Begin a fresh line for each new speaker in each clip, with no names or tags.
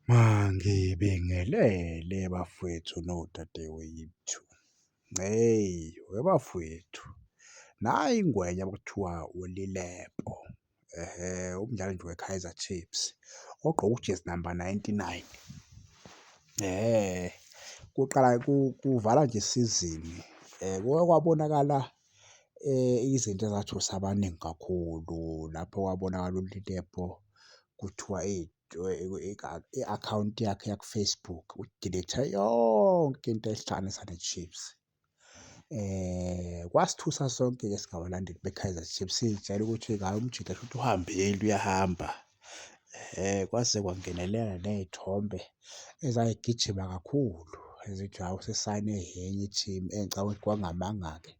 Mangibingelele bafwethu nodadewethu. Hheyi webafwethu, nayi ingwenya ekuthiwa uLilepo, ehhe, umdlali nje we-Kaizer Chiefs ogqoke ujezi namba 99. Ehhe, kuqala kuvalwa nje isizini kuke kwabonakala izinto ezathusa abaningi kakhulu lapho kwabonakala uLilepo kuthiwa i-akhawunti yakhe yaku-Facebook u-delete yonke into eyihlanganisa ne-Chiefs. Kwasithusa sonke-ke singabalandeli be-Kaizer Chiefs, siy'tshela ukuthi-ke hhayi umjita shuthi uhambile uyahamba. Kwaze kwangenelela ney'thombe ezay'gijima kakhulu ezithi hhawu usesayine enye i-team, engicabanga ukuthi kwakungamanga-ke,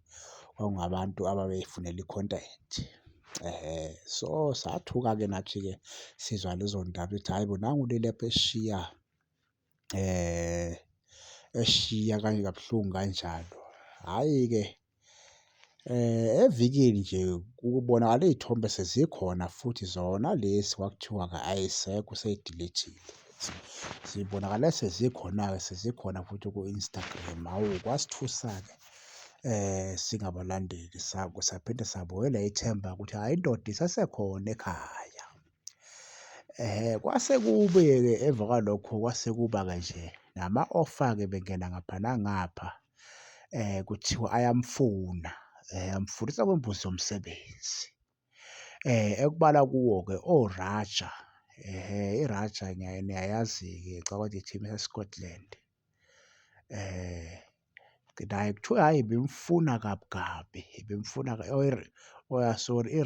kwakungabantu ababey'funela i-content. Ehhe, so sathuka-ke nathi-ke sizwa lezo ndaba ukuthi hhayi bo nangu uLilepo esishiya, esishiya kabuhlungu kanjalo. Hhayi-ke, evikini nje kubonakale iy'thombe sezikhona futhi zona lezi kwakuthiwa-ke ayisekho useyi-delete-ile. Zibonakale sezikhona-ke sezikhona futhi ku-Instagram. Hawu, kwasithusa-ke singabalandeli saphinde sabuyelwa ithemba ukuthi hhayi indoda isesekhona ekhaya. Kwase kube-ke emva kwalokho kwase kuba-ke nje nama-offer-ke ebengena ngapha nangapha, kuthiwa ayamfuna, amfunisa kwembuzi yomsebenzi. Ekubalwa kuwo-ke o-Raja, ehhe, i-Raja niyayazi-ke ngicabanga ukuthi i-team yase-Scotland. Naye kuthiwa hhayi ibimfuna kabi kabi, ibimfuna oh ya sorry,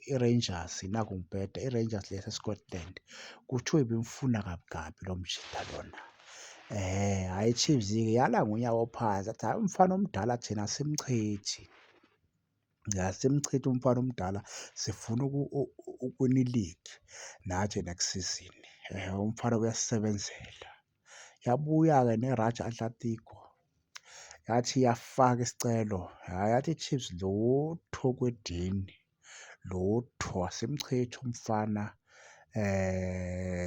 i-Rangers nakhu ngibheda, i-Rangers le yase-Scotland, kuthiwa ibimfuna kabi kabi lo mjita lona. Hhayi i-Chiefs-ke yala ngonyawo phansi yathi, hhayi umfana omdala thina asimchithi, asimchithi umfana omdala sifuna ukuwina iligi nathi next season, umfana uyasisebenzela. Yabuya-ke ne-Raja Atlantico yathi iyafaka isicelo, hhayi yathi i-Chiefs lutho kwedini, lutho asimchithi umfana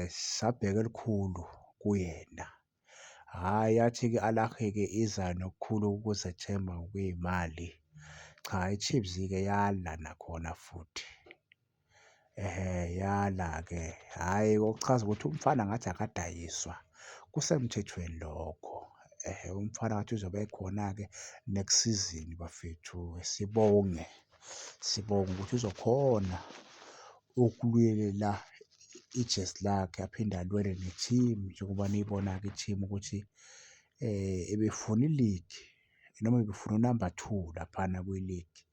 sisabheke elikhulu kuyena. Hhayi yathi-ke i-Al Ahly-ke iza nokukhulu ukuzethemba ngokwey'mali. Cha, i-Chiefs-ke yala nakhona futhi, ehhe, yala-ke. Hhayi, okuchaza ukuthi umfana ngathi akadayiswa, kusemthethweni lokho. Ehhe, umfana ngathi uzobe ekhona-ke next season bafethu, sibonge, sibonge ukuthi uzokhona ukulwela ijezi lakhe aphinde alwele ne-team njengoba niyibona-ke i-team ukuthi ibifuna iligi noma ibifuna unamba two laphana kwiligi,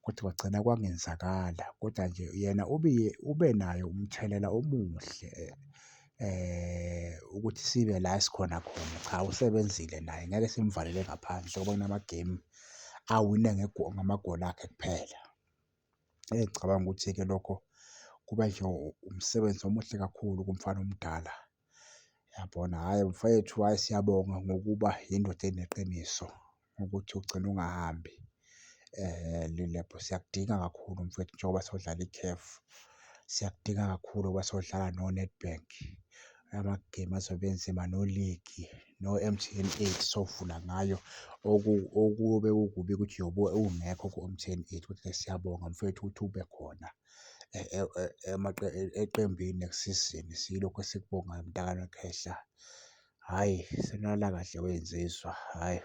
kodwa kwagcina kwangenzakala, kodwa nje yena ubenaye umthelela omuhle ukuthi sibe la esikhona khona. Cha, usebenzile naye ngeke simvalele ngaphandle ngoba kunama-game awine ngamagoli akhe kuphela. Engicabanga ukuthi-ke lokho kube nje umsebenzi omuhle kakhulu kumfana omdala, yabona. Hhayi mfethu, hhayi siyabonga ngokuba yindoda eneqiniso ukuthi ugcine ungahambi Lilepo, siyakudinga kakhulu mfethu njengoba siyodlala i-CAF, siyakudinga kakhulu ngoba siyodlala no-Nedbank, amagemu azobe enzima noligi, no-MTN eight sovula ngayo. Okuyobe kukubi ukuthi uyobe ungekho ku-MTN eight, kodwa siyabonga mfethu ukuthi ube khona eqembini next season, siyilokhu esikubongayo mntakaMakhehla. Hhayi, senilala kahle weyinsizwa, hhayi.